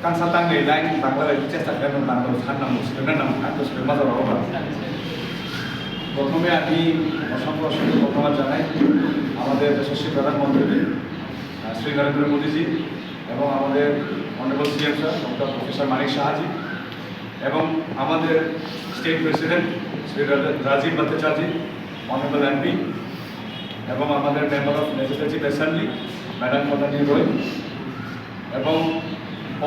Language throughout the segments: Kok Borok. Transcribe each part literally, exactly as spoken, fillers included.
Kansa tangwi line tangwi chesta khlaimani tangwi san nang swrwngna nang ang to swrwngma jora oba. প্রথমে আমি অসংখ্য অসংখ্য ধন্যবাদ জানাই আমাদের যশস্বী প্রধানমন্ত্রী, আহ, শ্রী নরেন্দ্র মোদীজি এবং আমাদের honourable CM sir doctor professor Manik Sahaji এবং আমাদের স্টেট প্রেসিডেন্ট শ্রী রাজা-, রাজীব ভট্টাচার্য, অনারেবল এমপি এবং আমাদের member of legislative assembly madam Kalyani Roy এবং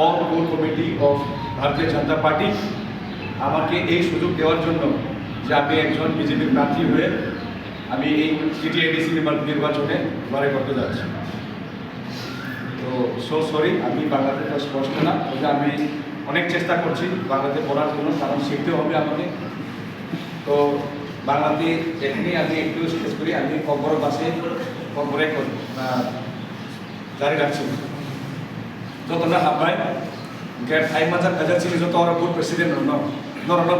অল কোর কমিটি অফ ভারতীয় জনতা পার্টি আমাকে এই সুযোগ দেওয়ার জন্য যে আমি একজন বিজেপির প্রার্থী হয়ে আমি এই টিটিএডিসি নির্বা-, নির্বাচনে লড়াই করতে যাচ্ছি। তো সো সরি, আমি বাংলাতে তো স্পষ্ট না, তবে আমি অনেক চেষ্টা করছি বাংলাতে পড়ার জন্য, কারণ শিখতে হবে আমাকে। তো বাংলাতে এখানেই আমি একটু শেষ করি, আমি ককবরক বাসে ককবরে করি, আহ, জারি রাখছি। যতটা হাবাই, গ্রেট ফাইভ মাজার কাজার চিনি যত ওরা বুথ প্রেসিডেন্ট হলো, নরম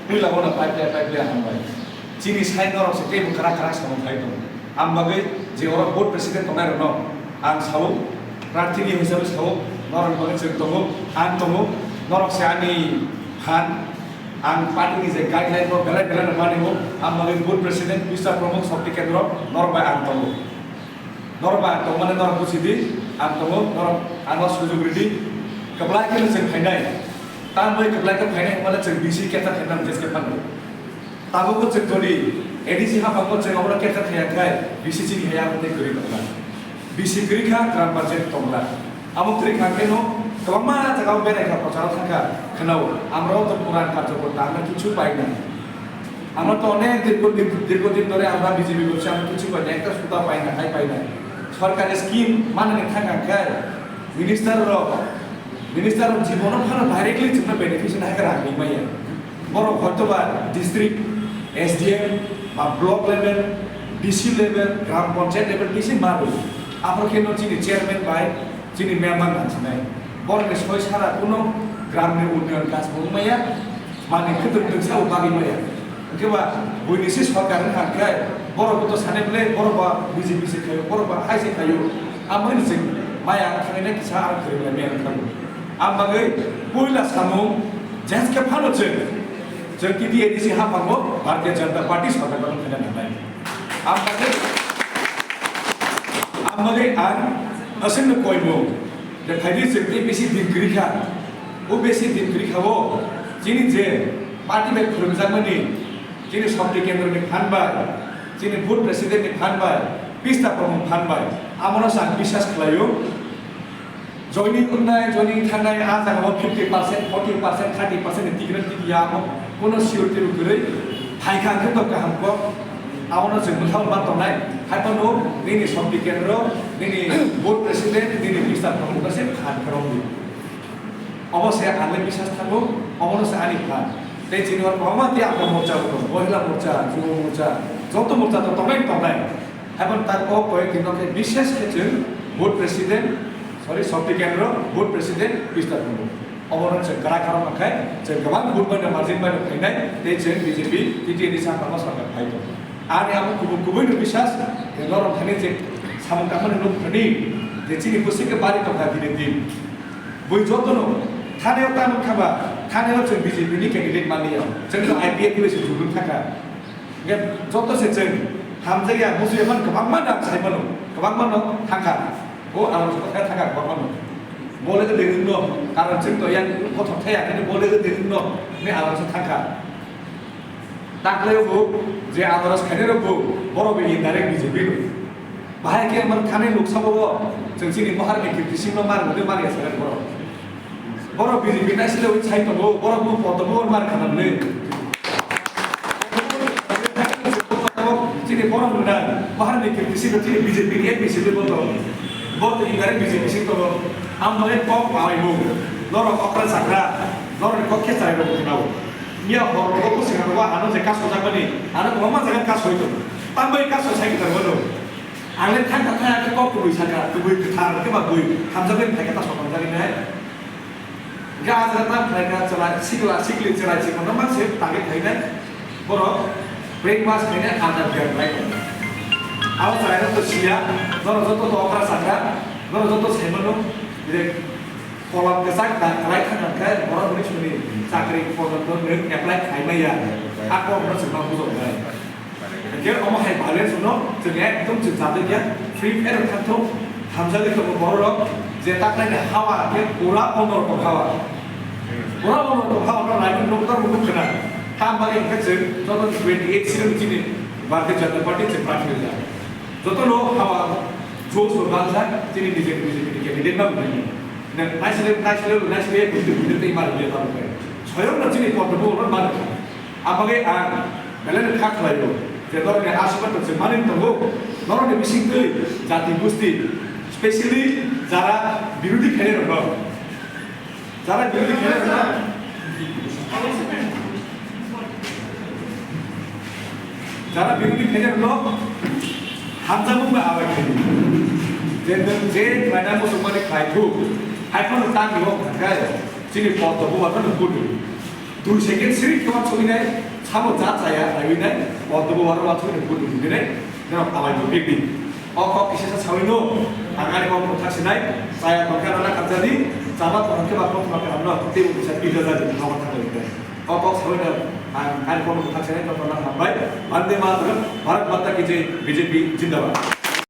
পুইলা ওরা পাইপ পাইপ পাইপ হাবাই। Chini sai norok se teibo kwrak kwrak samung khai tongo. Ang bagwi je oro board president tongnai rokno ang sao, prarthini hisabe sao, norokni bagwi chwng tongo, ang tongo, norok se ani phan, ang party ni je guideline no belai belai no mani o, ang bagwi board president, Pista Pramukh, Shakti Kendra, norok bai ang tongo. Norok ba tongmani norok buji di, ang tongo, norok ano sujug ridi, kwplai khe chwng phainai, tambai kwplai khe phainai hwnmale chwng bisi keta khainai jeske phano. Tabukbo chwng toni, A D C haphango chwng abono keta khaiya khai, bisi chini haya abo tei kwrwi tongla. Bisi kwrwi kha, gram panchayat tongla. Abo kwrwi kha kheno, kwbangma jagao berai kha, procharo thangkha, khwnao, amrao to puran karjokor tangna kichu paina. আমরা তো অনেক দীর্ঘদিন, দীর্ঘদিন ধরে আমরা বিজেপি করছি, আমরা কিছু পাই না, একটা সুতা পাই না, খাই পাই না। সরকারের স্কিম মানে থাকা খায়, মিনিস্টাররাও, মিনিস্টার জীবনও ভালো ডাইরেক্টলি চিন্তা বেনিফিশিয়ারি হাকে রাখবে মাইয়া। বড় হয়তো বা ডিস্ট্রিক্ট এসডিএম বা ব্লক লেভেল, ডিসি লেভেল, গ্রাম পঞ্চায়েত লেভেল বেশি মারবে। আপনার কেন চিনি চেয়ারম্যান ভাই, chini member nang sinai. Borok ni soi sara kuno gram ni unnayon kaam bo wngmaya, mani khwtwng twngsa bo bagwi maya. Hwnkhe ba buini se sorkar wngkha khe borok bo to sanai bwle, borok ba B J P se khaio, borok ba hai se khaio. Amoni se maya thangwi kisa aro thwrwng lai maya wngkha. Am bagwi puila samung jeske phano chwng, chwng T T A D C haphango Bharatiya Janata Party sorkar no khaina nangnai. Am bagwi, am bagwi ang aswkno koimung. Je phaidi chwng tei bisi din kwrwi kha, o bisi din kwrwi kha o chini je party bai phwrwngjakmani, chini Shakti Kendra ni phan bai, chini booth president ni phan bai, Pista Pramukh phan bai, amono se ang biswas khlaio. Joining wngnai, joining thangnai, a jaga o fifty percent, forty percent, thirty percent ni ticket ticket ya amo, kono sure tiru kwrwi, phaikha hwnkhe to kaham kok, abono chwng bwthang ma tongnai, hai phano nini Shakti Kendra, nini booth president, nini Pista Pramukh se phan khe romdi. Obo se ang le biswas thango, obono se ani phan. Tei chini oro kwbangma tei ang morcha bo tongo, Mohila Morcha, Jubo Morcha, joto morcha to tongnai tongnai. Haibon tak o koyek din no khe bishes khe chwng booth president, sorry, Shakti Kendra, booth president, Pista Pramukh. Obono chwng kwrak kwrak khe chwng kwbang booth bai no margin bai no phainai, tei chwng B J P, T T A D C haphango sorkar phai tongo. Ani abo kubui kubui no biswas, je norok thani je samung tangmani nuk thani, je chini bwswk khe bari tongkha dine din. Bui jotono, thani o tamo khaba, thani o chwng B J P ni candidate mani o, chwng to I P F ni bai se jurung thaka. Hingke joto se chwng hamjakya, musuya man kwbangma dam sai mano, kwbangma no thangkha. O ang khe thangkha kwbangma no. Bole de dengno, karon chwng to yang kothok thaya, kene bole de dengno, ne ang se thangkha. Taklai bo je andaras khainai rok bo, borok bo indirect B J P no. Bahai khe man thani lok sabo bo, chwng chini mohar ni kirti singno mar mode mar ya sagan borok. Borok B J P nai sile wi sai tongo, borok bo podo bo mar khanam le. Chini borok no na, bahar ni kirti sing chini B J P ni M P sile bo to. Bo to indirect B J P sing to. Am no kok mai bo. Norok okra sakra, norok kok khe chai rok khnao. Miya hor rogo bwswk rogo ano je kaso jakmani, ano kwbangma jaga kaso hoi tongo. Tambai kaso sai kwthar bono. Ang le thang thang thang khe kok kubui saka, kubui kwthar khe ba bui hamjakmani phai khe ta sotongjagwi nai. Hingkhe ah jaga tam khlai kha chwla sikla sikli chwrai sikla no ma se tangwi khainai. Borok breakfast khainai adar biar khlai tongo. Abo chwrai no to siya, norok joto to okra sakra, norok joto sai mano. Direct kolam kwchak da kwlai thang khe borok hwnwi soni chakri porjonto nwng apply khai maya. A kokno chwng ma bujoknai. Hwnkhe omo hai violence no chwng ekdom chwng chajak ya, free fair wngkha thung, hamjagwi tongo borok rok, je taklaini hawa khe pura onorokom hawa. Pura onorokom hawa no raini nokdar bo nukkhwna. Tam bagwi hwnkhe chwng joto twenty eight seat chini Bharatiya Janata Party chwng party rijak. Joto no hawa joto no baljak chini B J P, B J P ni candidate ma nuknai. Nang naisile, naisile, naisile, bwtwi, bwtwi tei mari biya tabuk bai. Soyong no chini porto bo no mari. Abagwi ang belai no kha khlaio je norokni aswk no se mani tongo, norokni bisingtwi jati gusti, specially jara birodhi khainai rok no, jara birodhi khainai rok no, jara birodhi khainai rok no hamjakmung bai abai khaidi. Je nwng je khlaina muchungmani khlai thuk, hai phano tang ni hok thangkhe chini porto bo wano nung kudu. Dui second siri khe wansugwi nai, sabo ja chaya naiwi nai, o dobo waro wansugwi nai, budu hinwi nai, nang palai bo pik di. O kok kisa sa sawi no, ang ani kok mwthak sinai, chaya tongkha rana kamjani, chaba tongkha ba kok ma karam no, tei bo kisa pik da jadi, nogo thang nai. O kok sawi no, ang ani kok mwthak sinai, tongkha na hambai, Vande Mataram, Bharat Mata ki Jai, B J P Jindabad.